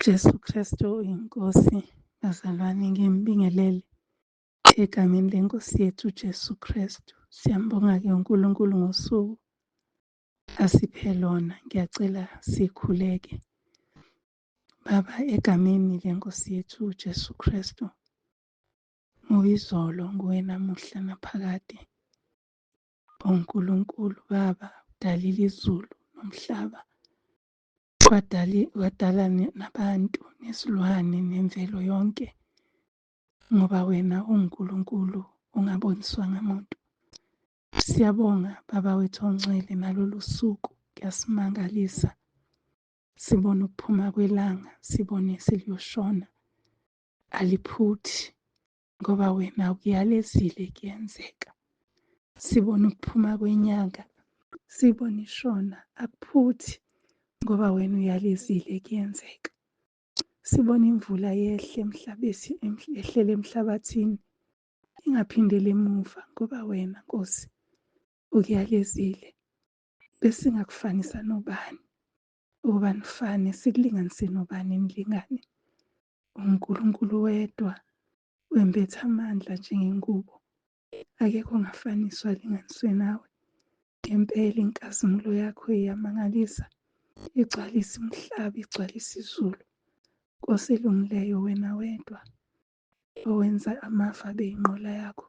Jesu Kristu uyiNkosi, bazalwane ngimbingelele egameni lenkosi yethu uJesu Kristu. Siyambonga-ke uNkulunkulu ngosuku asiphe lona. Ngiyacela sikhuleke. Baba, egameni lenkosi yethu uJesu Kristu, nguyizolo nguwe namuhla naphakade. UNkulunkulu Baba udalile izulu nomhlaba wadala nabantu nesilwane nemvelo yonke ngoba wena unguNkulunkulu ongaboniswanga muntu. Siyabonga Baba wethu ongcwele nalolu suku kuyasimangalisa. Sibone ukuphuma kwelanga, sibone seliyoshona. Aliphuthi ngoba wena ukuyalezile kuyenzeka. Sibone ukuphuma kwenyanga, sibone ishona, akuphuthi ngoba wena uyalezile kuyenzeka. Sibone imvula yehle emhlabesi ehlele emhlabathini ingaphindeli emuva ngoba wena Nkosi ukuyalezile. Besingakufanisa nobani ukuba nifane sikulinganise nobani nilingane. UNkulunkulu wedwa wembethe amandla njengengubo. Akekho ongafaniswa alinganiswe nawe. Ngempela inkazimulo yakho iyamangalisa, igcwalisa umhlaba, igcwalisa izulu. Nkosi elungileyo wena wedwa owenza amafu abe yinqola yakho,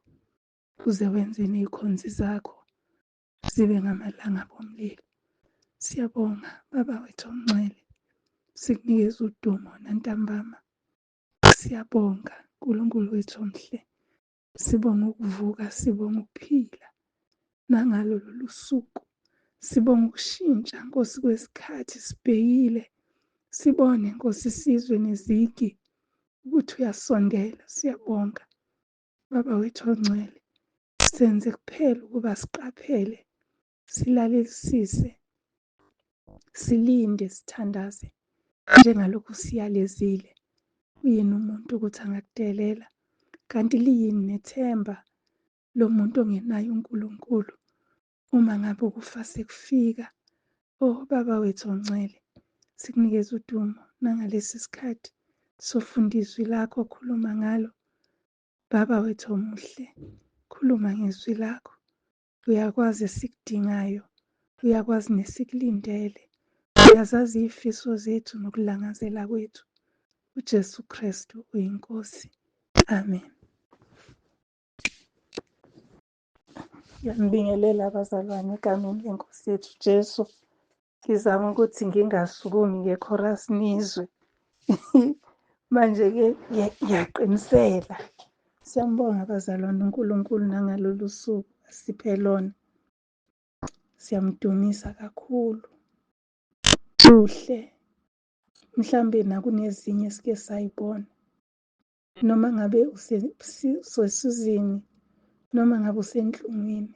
uze wenze ney'khonzi zakho zibe ngamalangabi omlilo. Siyabonga Baba wethu ongcwele, sikunikeza udumo nantambama. Siyabonga Nkulunkulu wethu omhle, sibonga ukuvuka, sibonga ukuphila nangalo lolu suku. Sibonga ukushintsha Nkosi kwesikhathi sibhekile, sibone Nkosi sizwe nezigi ukuthi uyasondela. Siyabonga Baba wethu ongcwele, senze kuphela ukuba siqaphele, silalelisise, silinde, sithandaze njengalokhu siyalezile. Uyini umuntu ukuthi angakudelela? Kanti liyini nethemba lomuntu ongenaye uNkulunkulu uma ngabe ukufa sekufika? Oh Baba wethu ongcwele, sikunikeza udumo nangalesi sikhathi sofunda izwi lakho, khuluma ngalo. Baba wethu omuhle, khuluma ngezwi lakho. Uyakwazi esikudingayo, uyakwazi nesikulindele. Uyazazi iy'fiso zethu nokulangazela kwethu. uJesu Kristu uyiNkosi. Amen. Ngiyanibingelela abazalwane egameni lenkosi yethu Jesu. Ngizama ukuthi ngingasukumi nge-chorus nizwe. Manje-ke ngiyaqinisela. Siyambonga abazalwane uNkulunkulu nangalolu suku asiphe lona. Siyamdumisa kakhulu. Kuhle. Mhlambe nakunezinye esike sayibona. Noma ngabe usesizini, noma ngabe usenhlungwini,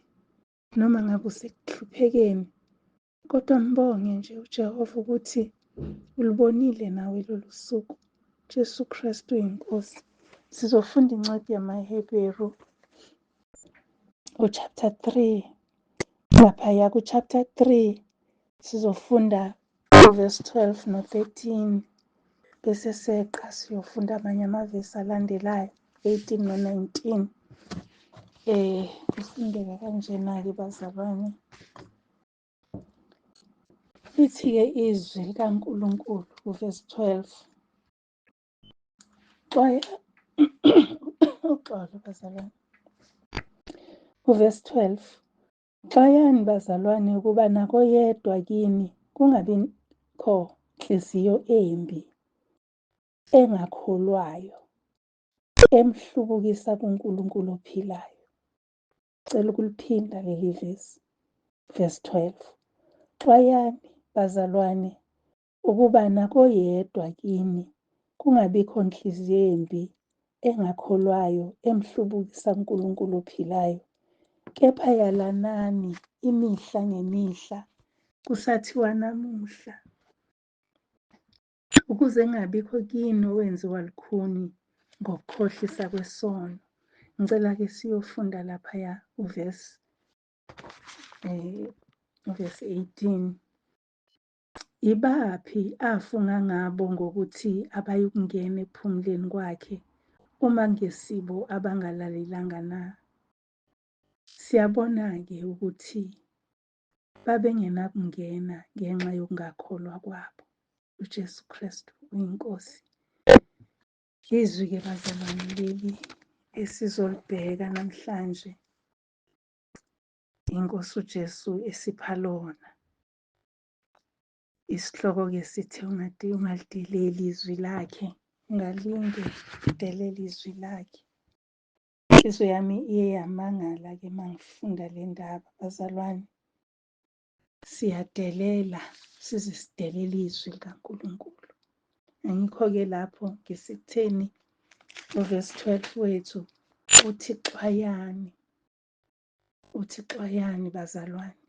noma ngabe usekuhluphekeni, kodwa mbonge nje uJehova ukuthi ulibonile nawe lolu suku. Jesu Kristu uyiNkosi. Sizofunda incwadi yamaHeberu uchapter 3. Laphaya kuchapter 3 sizofunda uverse 12 no-13 bese seqa siyofunda amanye amavesi alandelayo 18 no-19. Kufundeka kanjena-ke bazalwane. Lithi-ke izwi likaNkulunkulu kuverse 12. Xwaya uxolo bazalwane. Kuverse 12. Xwayani bazalwane ukuba nakoyedwa kini kungabikho nhliziyo embi engakholwayo emhlubukisa kuNkulunkulu ophilayo. Cela ukuliphinda leli vesi. Verse 12. Xwayani bazalwane ukuba nakoyedwa kini kungabikho nhliziyo embi engakholwayo emhlubukisa kuNkulunkulu ophilayo. Kepha yalanani imihla ngemihla kusathiwa namuhla, ukuze kungabikho kini owenziwa lukhuni ngokukhohlisa kwesono. Ngicela ke siyofunda laphaya uverse uverse 18. Yibaphi afunga ngabo ngokuthi abayukungena ekuphumuleni kwakhe uma kungesibo abangalalelanga na? Siyabona-ke ukuthi babengenakungena ngenxa yokungakholwa kwabo. UJesu Kristu uyiNkosi. Izwi-ke bazalwane leli esizolibheka namhlanje, iNkosi uJesu esipha lona. Isihloko-ke sithi ungalideleli izwi lakhe, ungalinge udelele izwi lakhe. Inhliziyo yami iye yamangala-ke uma ngifunda le ndaba, bazalwane. Siyadelela size sidelele izwi likaNkulunkulu. Angikho-ke lapho ngisekutheni uvesi 12 wethu uthi xwayani, uthi xwayani bazalwane.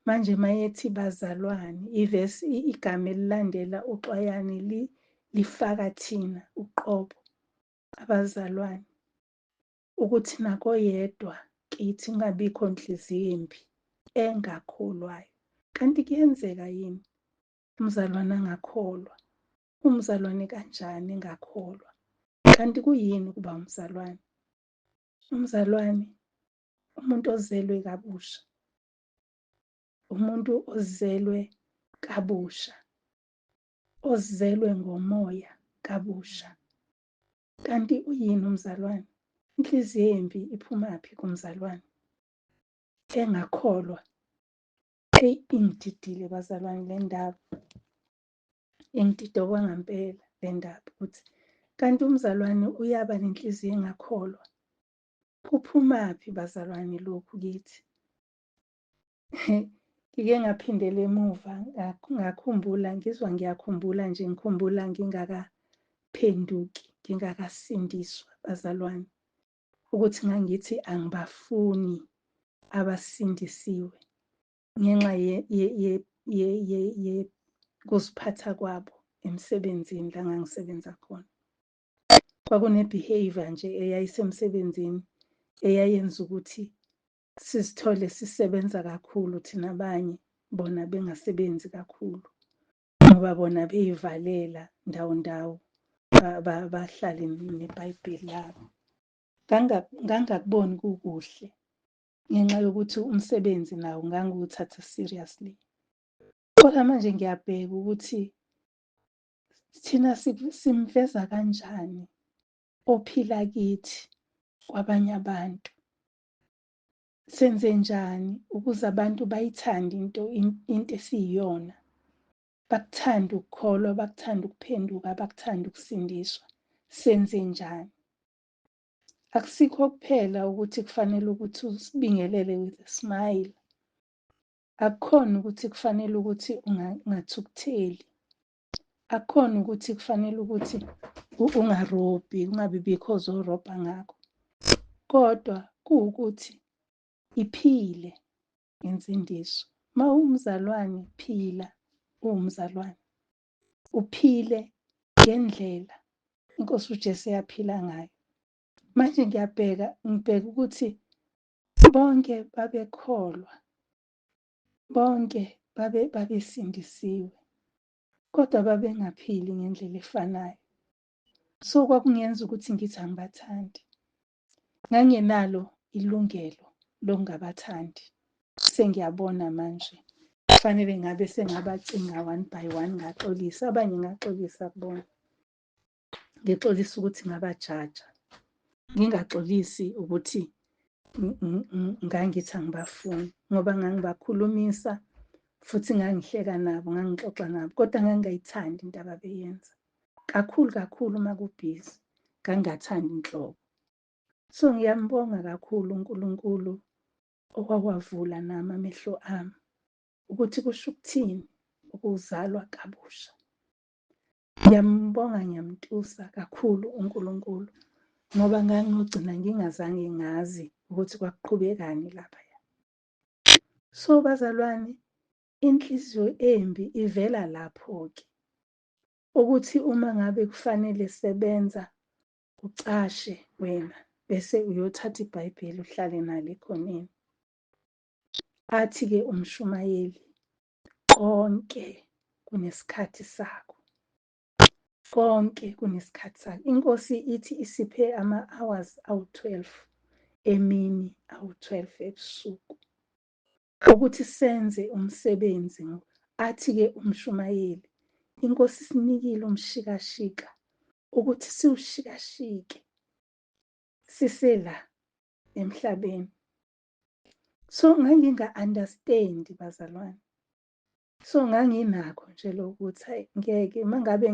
Manje mayethi bazalwane, ivesi igama elilandela uxwayani lifaka thina uqobo abazalwane, ukuthi nakoyedwa kithi kungabikho nhliziyo embi engakholwayo. Kanti kuyenzeka yini umzalwane angakholwa? Umzalwane kanjani engakholwa? Kanti kuyini ukuba umzalwane? Umzalwane umuntu ozelwe kabusha, umuntu ozelwe kabusha, ozelwe ngomoya kabusha. Kanti uyini umzalwane? Inhliziyo embi iphumaphi kumzalwane engakholwa? Eyi, ingididile bazalwane le ndaba, ingidide okwangampela le ndaba ukuthi kanti umzalwane uyaba nenhliziyo engakholwa. Kuphumaphi bazalwane lokhu kithi? Ngike ngaphindela emuva ngakhumbula, ngizwa ngiyakhumbula nje, ngikhumbula ngingakaphenduki, ngingakasindiswa bazalwane, ukuthi ngangithi angibafuni abasindisiwe ngenxa yokuziphatha kwabo emsebenzini la ngangisebenza khona. Kwakune-behaviour nje eyayisemsebenzini eyayenza ukuthi sizithole sisebenza kakhulu thina abanye, bona bengasebenzi kakhulu ngoba bona beyivalela ndawo ndawo, bahlale neBhayibheli labo. Ngangakuboni kukuhle ngenxa yokuthi umsebenzi nawo ngangiwuthatha seriously. Kodwa manje ngiyabheka ukuthi thina simveza kanjani ophila kithi kwabanye abantu. Senze njani ukuze abantu bayithande into esiyiyona, bakuthande ukukholwa, bakuthande ukuphenduka, bakuthande ukusindiswa. Senze njani? Akusikho kuphela ukuthi kufanele ukuthi usibingelele with a smile. Akukhona ukuthi kufanele ukuthi ungathukutheli. Akukhona ukuthi kufanele ukuthi ungarobhi, kungabi bikho ozorobha ngakho. Kodwa kuwukuthi iphile insindiso. Uma uwumzalwane, phila uwumzalwane. Uphile ngendlela iNkosi uJesu eyaphila ngayo. Manje ngiyabheka, ngibheka ukuthi bonke babekholwa, bonke babesindisiwe, kodwa babengaphili ngendlela efanayo. So kwakungenza ukuthi ngithi angibathandi. Nganginalo ilungelo lokungabathandi. Sengiyabona manje kufanele ngabe sengabacinga one by one, ngaxolisa abanye, ngaxolisa kubona, ngixolisa ukuthi ngabajaja, ngingaxolisi ukuthi ngangithi angibafuni, ngoba ngangibakhulumisa futhi ngangihleka nabo, ngangixoxa nabo, kodwa ngangingayithandi into ababeyenza kakhulu kakhulu. Uma kubhizi ngangingathandi nhlobo. So ngiyambonga kakhulu uNkulunkulu owakwavula nami amehlo ami ukuthi kusho ukuthini ukuzalwa kabusha. Ngiyambonga, ngiyamtusa kakhulu uNkulunkulu, ngoba ngangiyogcina ngingazange ngazi ukuthi kwakuqhubekani laphaya. So bazalwane, inhliziyo embi ivela lapho-ke, ukuthi uma ngabe kufanele sebenza ucashe wena bese uyothatha iBhayibheli uhlale nalo ekhoneni. Athi-ke umshumayeli konke kunesikhathi sakho. Konke kunesikhathi sakho. Inkosi ithi isiphe ama-hours awu-12 emini, awu-12 ebusuku ukuthi senze umsebenzi. Athi-ke umshumayeli, inkosi isinikile umshikashika ukuthi siwushikashike sisela emhlabeni. So nganginga-understand bazalwane. So nganginakho nje lokuthi hayi ngeke, uma ngabe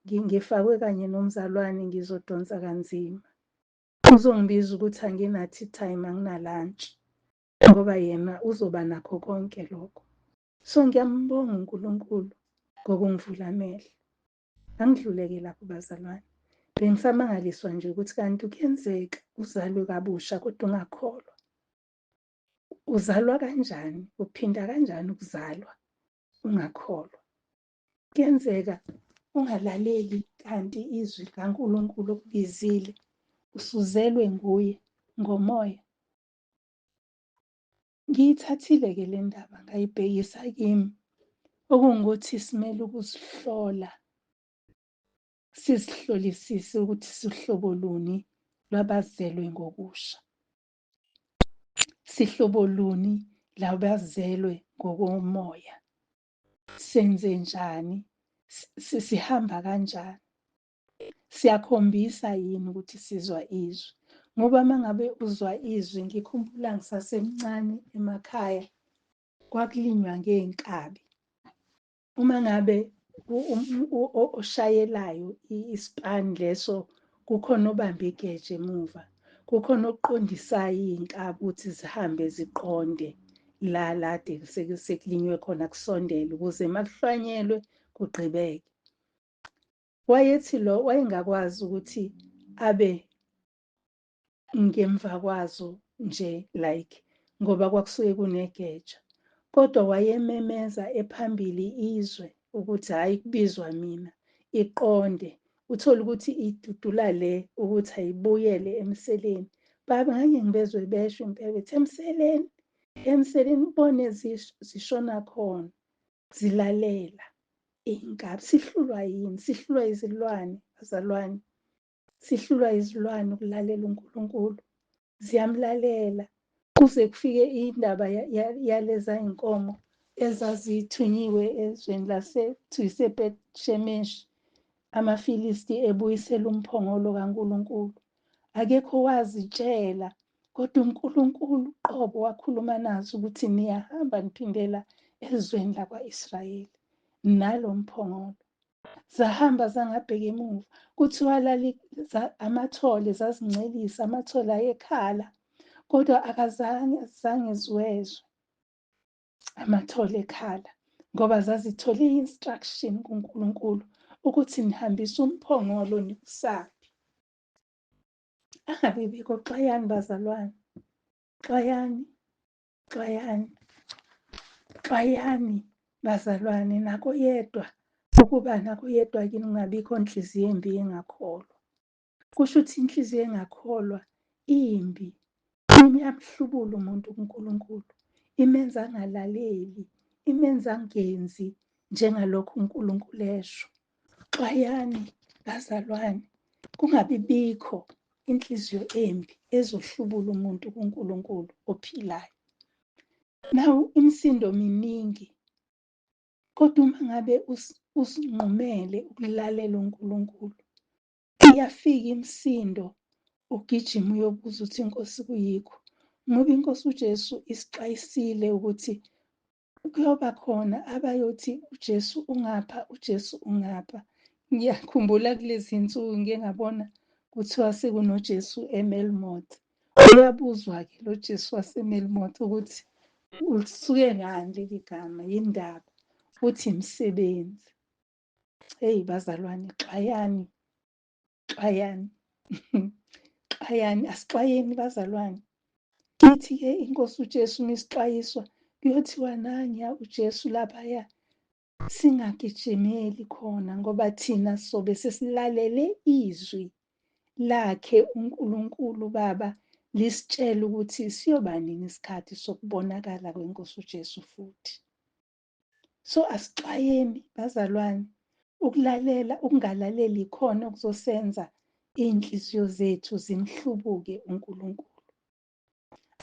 ngifakwe kanye nomzalwane ngizodonsa kanzima. Uzongibiza ukuthi angina-tea time, angina-lunch, ngoba yena uzoba nakho konke lokho. So ngiyambonga uNkulunkulu ngokungivula amehlo. Angidluleke lapho bazalwane. Bengisamangaliswa nje ukuthi kanti kuyenzeka uzalwe kabusha kodwa ungakholwa. Uzalwa kanjani? Uphinda kanjani ukuzalwa ungakholwa? Kuyenzeka ungalaleli kanti izwi likaNkulunkulu okubizile, usuzelwe nguye ngomoya. Ngiyithathile-ke le ndaba ngayibhekisa kimi, okungukuthi simele ukuzihlola, sizihlolisise ukuthi sihlobo luni lwabazelwe ngokusha. Sihlobo luni labazelwe ngokomoya? Senze njani? Sihamba kanjani? Siyakhombisa yini ukuthi sizwa izwi? Ngoba uma ngabe uzwa izwi, ngikhumbula ngisasemncane emakhaya kwakulinywa ngey'nkabi. Uma ngabe oshayelayo isipani leso, kukhona obambe igeja emuva, kukhona oqondisayo iy'nkabi ukuthi zihambe ziqonde la lade sekulinywe khona kusondele ukuze uma kuhlwanyelwe kugqibeke. Wayethi lo wayengakwazi ukuthi abe ngemva kwazo nje like ngoba kwakusuke kunegeja, kodwa wayememeza ephambili izwe ukuthi hhayi kubizwa mina, iqonde. Uthole ukuthi idudula le ukuthi ayibuyele emseleni. Baba ngangingibezwe besho impela bethi emseleni, emseleni, ubone zishona khona zilalela iy'nkabi. Sihlulwa yini? Sihlulwa izilwane bazalwane, sihlulwa izilwane ukulalela uNkulunkulu. Ziyamlalela kuze kufike indaba yaleza y'nkomo ezazithunyiwe ezweni laseBeth-Shemeshi, amaFilisti ebuyisela umphongolo kaNkulunkulu. Akekho wazitshela, kodwa uNkulunkulu uqobo wakhuluma nazo ukuthi niyahamba niphindela ezweni lakwa-Israyeli nalo mphongolo. Zahamba zangabheka emuva. Kuthiwa amathole zazincelisa, amathole ayekhala, kodwa akazange zange ziwezwe amathole ekhala, ngoba zazithole i-instruction kuNkulunkulu ukuthi nihambise umphongolo nikusaphi. Angabe bikho, xwayani bazalwane, xwayani, xwayani, xwayani bazalwane, nakoyedwa ukuba nakoyedwa kini kungabikho nhliziyo embi engakholwa. Kusho ukuthi inhliziyo engakholwa imbi, iyamhlubula umuntu kuNkulunkulu, imenza angalaleli, imenza angenzi njengalokhu uNkulunkulu esho. Xwayani bazalwane, kungabi bikho inhliziyo embi ezohlubula umuntu kuNkulunkulu ophilayo. Nawu imisindo miningi, kodwa uma ngabe usinqumele ukulalela uNkulunkulu, iyafika imisindo, ugijima uyobuza ukuthi inkosi kuyikho. Ngoba inkosi uJesu isixwayisile ukuthi kuyoba khona abayothi uJesu ungapha, uJesu ungapha. Ngiyakhumbula kulezi nsuku ngike ngabona kuthiwa sekunoJesu eMelmoth. Uyabuzwa-ke lo Jesu waseMelmoth ukuthi usuke ngani leli gama, yindaba, uthi imisebenzi. Hey bazalwane, xwayani, xwayani, xwayani, asixwayeni bazalwane. Ithi-ke inkosi uJesu uma isixwayiswa, kuyothiwa nangiya uJesu laphaya, singagijimeli khona ngoba thina sobe sesilalele izwi lakhe uNkulunkulu Baba lisitshela ukuthi siyoba nini isikhathi sokubonakala kwenkosi uJesu futhi. So asixwayeni bazalwane ukulalela, ukungalaleli ikhona okuzosenza iy'nhliziyo zethu zimhlubuke uNkulunkulu.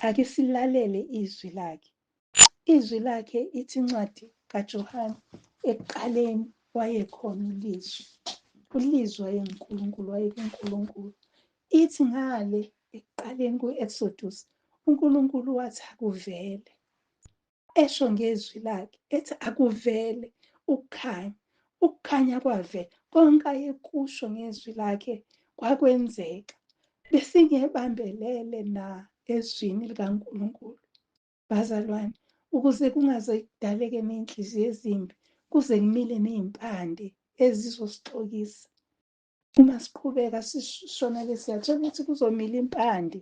Ake silalele izwi lakhe. Izwi lakhe ithi incwadi kaJohane, ekuqaleni wayekhona uLizwi. ULizwi wayenguNkulunkulu, wayekuNkulunkulu. Ithi ngale ekuqaleni ku-Exodus, uNkulunkulu wathi akuvele. Esho ngezwi lakhe, ethi akuvele ukukhanya. Ukukhanya kwavela. Konke ayekusho ngezwi lakhe kwakwenzeka. Besingebambelele na ezwini likaNkulunkulu? Bazalwane, ukuze kungaze kudaleke ney'nhliziyo ezimbi, kuze kumile ney'mpande ezizosixokisa. Uma siqhubeka sishona lesiyathola ukuthi kuzomila impande.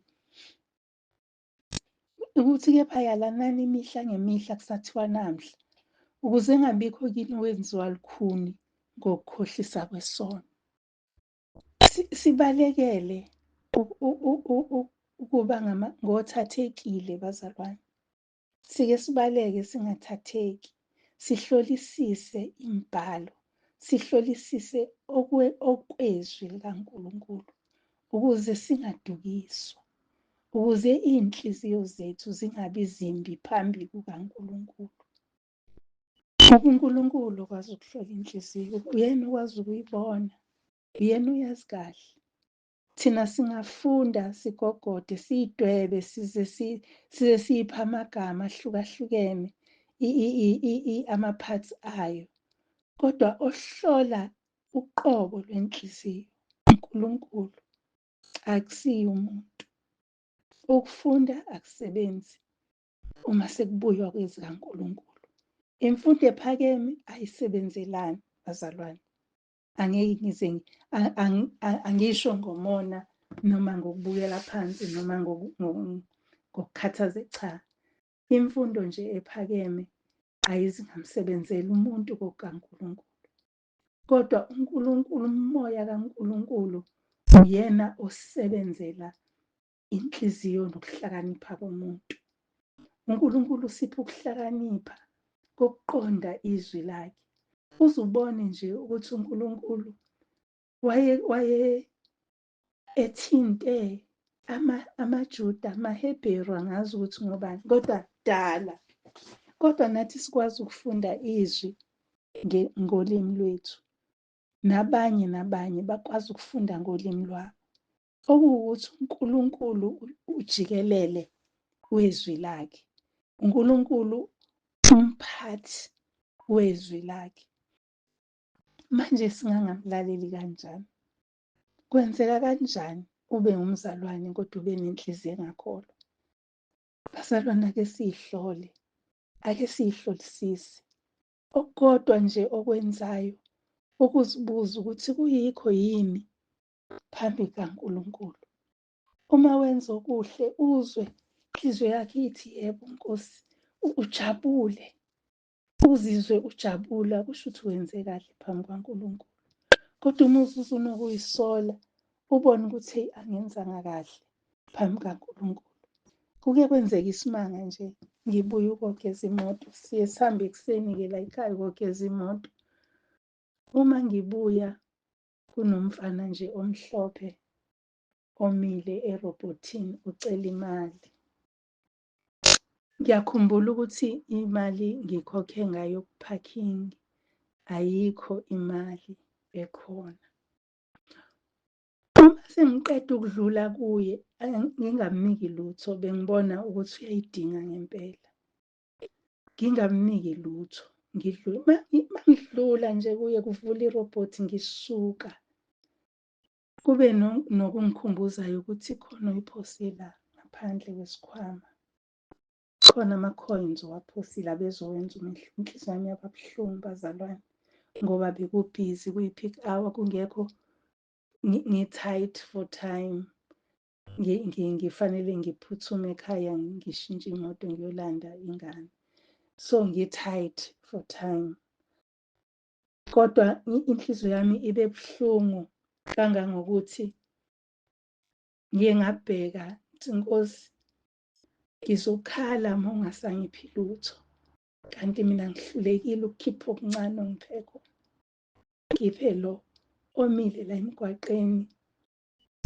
Ukuthi kepha yalanani imihla ngemihla kusathiwa namhla, ukuze engabikho kini owenziwa lukhuni ngokukhohlisa kwesono. Sibalekele ukuba ngothathekile bazalwane. Sike sibaleke singathatheki, sihlolisise imibhalo, sihlolisise okwezwi likaNkulunkulu ukuze singadukiswa, ukuze iy'nhliziyo zethu zingabi zimbi phambi kukaNkulunkulu. UNkulunkulu okwazi ukuhlola inhliziyo, uyena okwazi ukuyibona, uyena uyazi kahle. Thina singafunda sigogode siyidwebe size size siyiphe amagama ahlukahlukene ama-parts ayo, kodwa ohlola uqobo lwenhliziyo uNkulunkulu, akusiye umuntu. Ukufunda akusebenzi uma sekubuywa kwezikaNkulunkulu. Imfundo ephakeme ayisebenzelani bazalwane. Angeke ngize angisho ngomona noma ngokubukela phansi noma ngokukhathazeka, cha. Imfundo nje ephakeme ayizingamsebenzeli umuntu kokukaNkulunkulu. Kodwa uNkulunkulu, umoya kaNkulunkulu uyena osebenzela inhliziyo nokuhlakanipha komuntu. uNkulunkulu usipha ukuhlakanipha kokuqonda izwi lakhe. Uzubone nje ukuthi uNkulunkulu waye ethinte amaJuda, amaHebheru, angazi ukuthi ngobani, kodwa kudala. Kodwa nathi sikwazi ukufunda izwi ngolimi lwethu. Nabanye nabanye bakwazi ukufunda ngolimi lwabo. Okuwukuthi uNkulunkulu ujikelele wezwi lakhe. uNkulunkulu umphathi wezwi lakhe. Manje singangamlaleli kanjani? Kwenzeka kanjani ube ngumzalwane kodwa ube nenhliziyo engakholwa? Bazalwane, ake siyihlole, ake siyihlolisise. Okukodwa nje okwenzayo ukuzibuza ukuthi kuyikho yini phambi kukaNkulunkulu. Uma wenza okuhle uzwe inhliziyo yakhe ithi yebo Nkosi, ujabule, uzizwe ujabula, kusho ukuthi wenze kahle phambi kukaNkulunkulu. Kodwa uma uzizwa unokuyisola, ubone ukuthi hey, angenzanga kahle phambi kukaNkulunkulu. Kuke kwenzeka isimanga nje, ngibuye ukogeza imoto, siye sihambe ekuseni-ke la ekhaya ukogeza imoto. Uma ngibuya kunomfana nje omhlophe omile erobhothini ucela imali. Ngiyakhumbula ukuthi imali ngikhokhe ngayo ku-parking, ayikho imali ekhona. Uma sengiqeda ukudlula kuye ngingamniki lutho, bengibona ukuthi uyayidinga ngempela. Ngingamniki lutho, ngidlule. Uma ngidlula nje kuye kuvula irobhothi ngisuka. Kube nokungikhumbuzayo ukuthi khona oyiphose la ngaphandle kwesikhwama. Khona ama-coins owaphosile abezowenza umehluko. Inhliziyo yami yaba buhlungu bazalwane ngoba bekubhizi kuyi-peak hour kungekho ngi-tight for time. Ngifanele ngiphuthume ekhaya ngishintshe imoto ngiyolanda ingane. So ngi-tight for time. Kodwa inhliziyo yami ibe buhlungu kangangokuthi ngiye ngabheka ngithi Nkosi ngizokhala uma ungasangiphi lutho. Kanti mina ngihlulekile ukukhipha okuncane ongiphe khona. Ngiphe lo omile la emgwaqeni,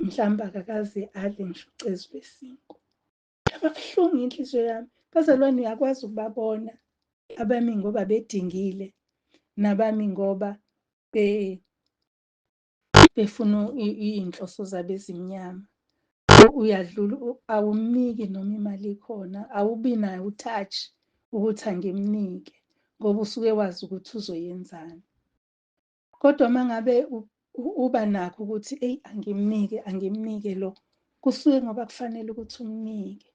mhlawumbe akakaze adle ngisho ucezu lwesinkwa. Yaba buhlungu inhliziyo yami. Bazalwane, uyakwazi ukubabona abami ngoba bedingile nabami ngoba befuna iy'nhloso zabo ezimnyama. Uyadlula, awumniki noma imali ikhona, awubi nayo u-touch ukuthi angimnike ngoba usuke wazi ukuthi uzoyenzani. Kodwa uma ngabe uba nakho ukuthi eyi angimnike, angimnike lo, kusuke ngoba kufanele ukuthi umnike.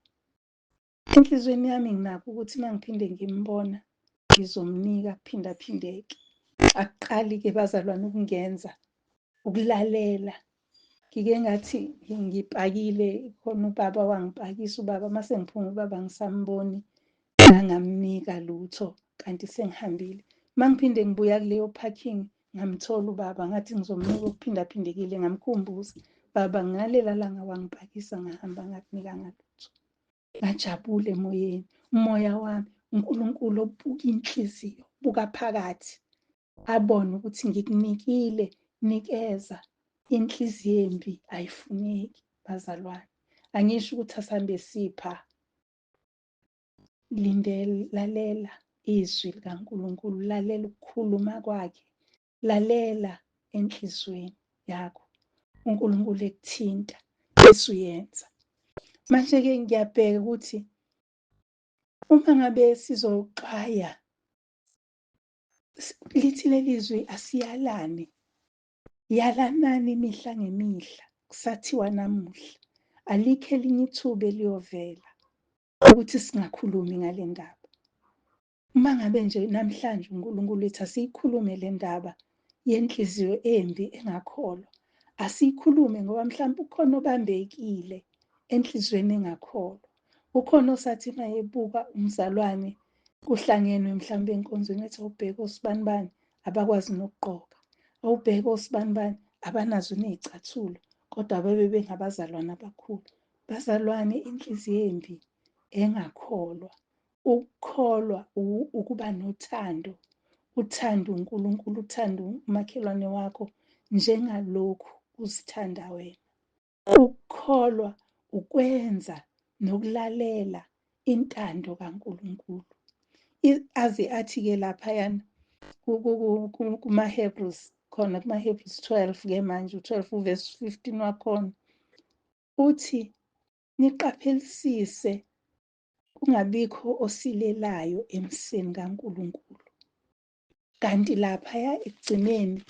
Enhliziyweni yami nginakho ukuthi uma ngiphinde ngimbona ngizomnika kuphindaphindeke. Akuqali-ke bazalwane ukungenza ukulalela. Ngike ngathi ngipakile, khona ubaba wangipakisa ubaba, uma sengiphuma ubaba ngisamboni, ngangamnika lutho kanti sengihambile. Uma ngiphinde ngibuya kuleyo parking ngamthola ubaba, ngathi ngizomnika okuphindaphindekile, ngamkhumbuza, baba ngalela langa wangipakisa ngahamba ngakunikanga lutho. Ngajabula emoyeni, umoya wami, uNkulunkulu obuka inhliziyo, buka phakathi, abone ukuthi ngikunikile, nikeza. Inhliziyo embi ayifuneki bazalwane. Angisho ukuthi asambe sipha, lindela, lalela izwi likaNkulunkulu, lalela ukukhuluma kwakhe, lalela enhliziyweni yakho, uNkulunkulu ekuthinta bese uyenza. Manje-ke ngiyabheka ukuthi uma ngabe sizoxwaya, lithi leli zwi asiyalane, yalanani imihla ngemihla, kusathiwa namuhla, alikho elinye ithuba eliyovela ukuthi singakhulumi ngale ndaba. Uma ngabe nje namhlanje uNkulunkulu ethi asiyikhulume le ndaba yenhliziyo embi engakholwa, asiyikhulume ngoba mhlawumbe ukhona obambekile enhliziyweni engakholwa. Ukhona osathi uma ebuka umzalwane kuhlangenwe mhlawumbe enkonzweni ethi awubheke osibanibani abakwazi nokugqoka, awubheke osibanibani abanazo ney'cathulo, kodwa babe bengabazalwane abakhulu. Bazalwane, inhliziyo embi engakholwa. Ukukholwa ukuba nothando, uthande uNkulunkulu, uthande umakhelwane wakho njengalokhu uzithanda wena. Ukukholwa ukwenza nokulalela intando kaNkulunkulu. Aze athi-ke laphayana kuma-Hebrews, khona kuma-Hebrews 12-ke manje, u-12 uverse 15 wakhona, uthi niqaphelisise kungabikho osilelayo emseni kaNkulunkulu. Kanti laphaya ekugcineni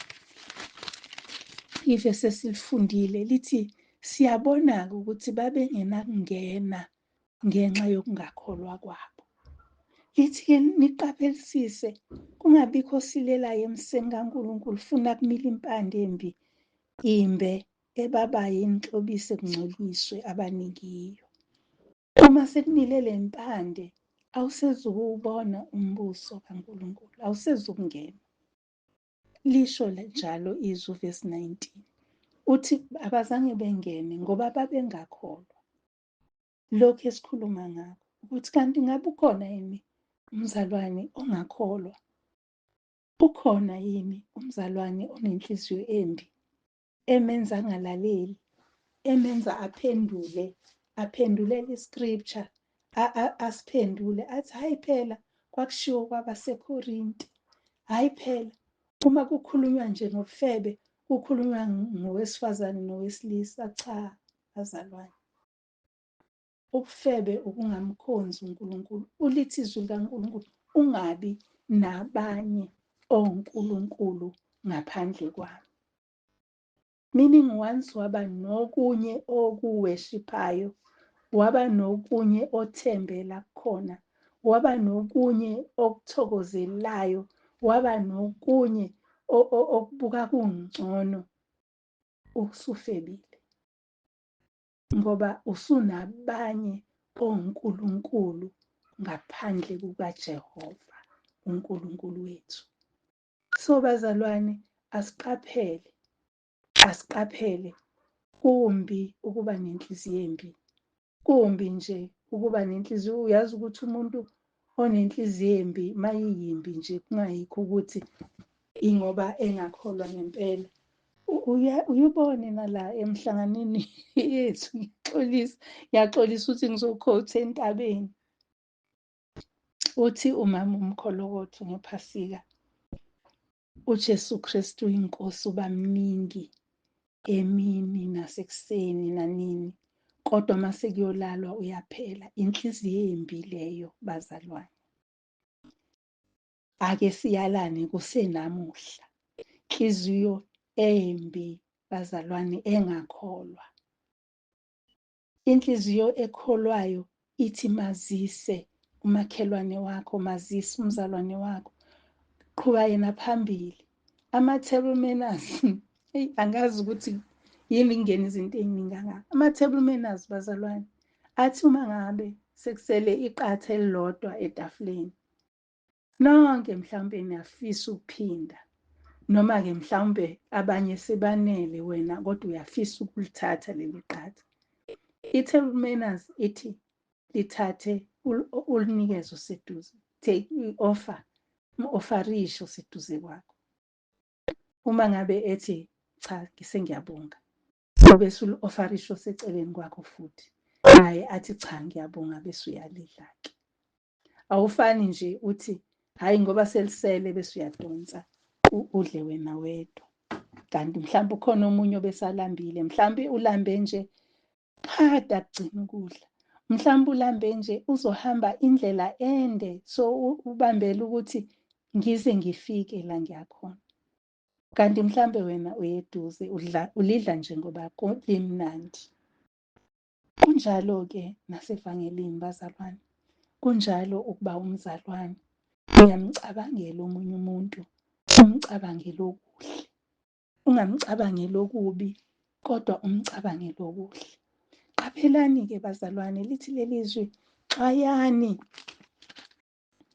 ivesi esilifundile lithi siyabona-ke ukuthi babengenakungena ngenxa yokungakholwa kwabo. Lithi-ke niqaphelisise kungabikho osilelayo emseni kaNkulunkulu, funa kumila impande embi imbe ebabayo inhlobise kungcoliswe abaningi yiyo. Uma sekumile le mpande awusezukuwubona umbuso kaNkulunkulu, awusezukungena. Lisho njalo izwi verse 19. Uthi abazange bengene ngoba babengakholwa. Lokhu esikhuluma ngakho ukuthi kanti ngabe ukhona yini umzalwane ongakholwa? Ukhona yini umzalwane onenhliziyo embi emenza angalaleli, emenza aphendule, aphendulele iscripture, asiphendule athi hayi phela kwakushiwo kwabaseKorinte, hayi phela uma kukhulunywa nje ngobufebe kukhulunywa ngowesifazane nowesilisa. Cha bazalwane, ubufebe ukungamkhonzi uNkulunkulu. Ulithi izwi likaNkulunkulu ungabi nabanye onkulunkulu ngaphandle kwami. Meaning once waba nokunye okuworshiphayo, waba nokunye othembela kukhona, waba nokunye okuthokozelayo, waba nokunye okubuka kungcono, usufebile. Ngoba usunabanye onkulunkulu ngaphandle kukaJehova uNkulunkulu wethu. So bazalwane, asiqaphele, asiqaphele. Kumbi ukuba nenhliziyo embi, kumbi nje ukuba nenhliziyo. Uyazi ukuthi umuntu Onenhliziyo embi mayiyimbi nje kungayikho ukuthi ingoba engakholwa ngempela. Uyubone nala emhlanganweni yethu, ngiyaxolisa, ngiyaxolisa ukuthi ngizokhotha entabeni. Uthi umama umkholokotho ngePhasika, uJesu Kristu inkosi uba mningi emini nasekuseni nanini, kodwa uma sekuyolalwa uyaphela. Inhliziyo embi leyo bazalwane. Ake siyalane kusenamuhla. Inhliziyo embi bazalwane engakholwa. Inhliziyo ekholwayo ithi mazise umakhelwane wakho, mazise umzalwane wakho, qhuba yena phambili. Ama-table manners, eyi angazi ukuthi yini kungena izinto ey'ningi kangaka. Ama-table manners bazalwane, athi uma ngabe sekusele iqatha elilodwa etafuleni, nonke mhlawumbe niyafisa ukuphinda, noma-ke mhlawumbe abanye sebanele wena kodwa uyafisa ukulithatha leli qatha. I-table manners ithi lithathe ulinikeze oseduze, take i-offer, um-ofarishe oseduze kwakho. Uma ngabe ethi cha sengiyabonga, bese uli-ofarisha oseceleni kwakho futhi, naye athi cha ngiyabonga, bese uyalidla-ke. Awufani nje uthi hhayi ngoba selisele bese uyadonsa udle wena wedwa, kanti mhlawumbe ukhona omunye obesalambile, mhlawumbe ulambe nje kade akugcina ukudla, mhlawumbe ulambe nje uzohamba indlela ende, so ubambele ukuthi ngize ngifike la ngiyakhona, kanti mhlawumbe wena uyeduze udla ulidla nje ngoba limnandi. Kunjalo-ke nasevangelini bazalwane, kunjalo ukuba umzalwane, uyamcabangela omunye umuntu, umcabangele okuhle, ungamcabangeli okubi, kodwa umcabangele okuhle. Qaphelani-ke bazalwane, lithi leli zwi, xwayani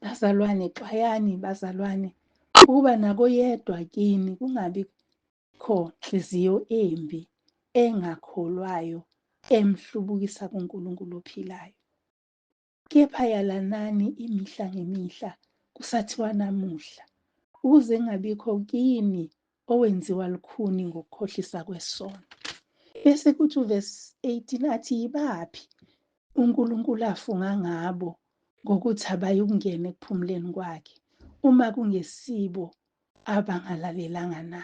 bazalwane, xwayani bazalwane, ukuba nakoyedwa kini kungabi kho nhliziyo embi engakholwayo emhlubukisa kuNkulunkulu ophilayo. Kepha yalanani imihla ngemihla kusathiwa namuhla, ukuze kungabikho kini owenziwa lukhuni ngokukhohlisa kwesono. Bese kuthi uvesi 18 athi yibaphi uNkulunkulu afunga ngabo ngokuthi abayukungena ekuphumuleni kwakhe uma kungesibo abangalalelanga na?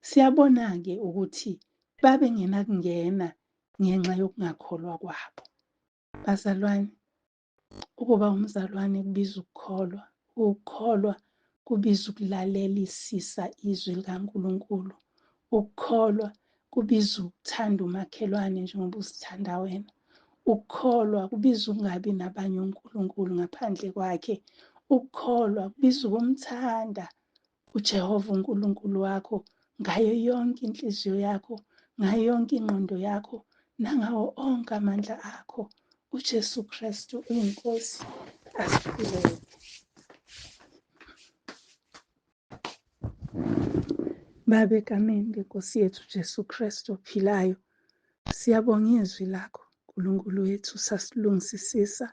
Siyabona-ke ukuthi babengenakungena ngenxa yokungakholwa kwabo. Bazalwane, ukuba umzalwane kubiza ukukholwa. Ukukholwa kubiza ukulalelisisa izwi likaNkulunkulu. Ukukholwa kubiza ukuthanda umakhelwane njengoba uzithanda wena. Ukukholwa kubiza ukungabi nabanye onkulunkulu ngaphandle kwakhe. Ukukholwa kubiza ukumthanda uJehova uNkulunkulu wakho ngayo yonke inhliziyo yakho, ngayo yonke ingqondo yakho, nangawo onke amandla akho. UJesu Kristu uyiNkosi. Asikhuleke. Baba, egameni leNkosi yethu Jesu Kristu ophilayo, siyabonga izwi lakho Nkulunkulu wethu, sasilungisisisa,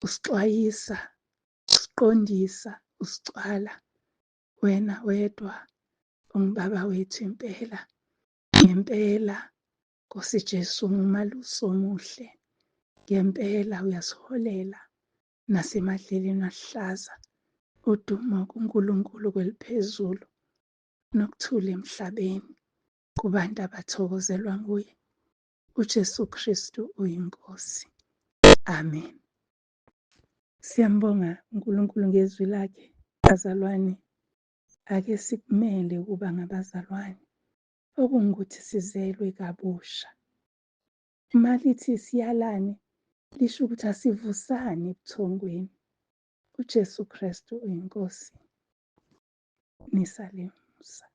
usixwayisa, usiqondisa, usicwala. Wena wedwa ungubaba wethu impela, ngempela Nkosi Jesu ungumalusi omuhle, ngempela uyasiholela nasemadlelweni aluhlaza. Udumo kuNkulunkulu kweliphezulu nokuthula emhlabeni kubantu abathokozelwa nguye. UJesu Kristu uyiNkosi. Amen. Siyambonga uNkulunkulu ngezwi lakhe bazalwane. Ake sikumele ukuba ngabazalwane, okungukuthi sizelwe kabusha. Uma lithi siyalane, lisho ukuthi asivusani ebuthongweni. UJesu Kristu uyiNkosi. Nisale musa.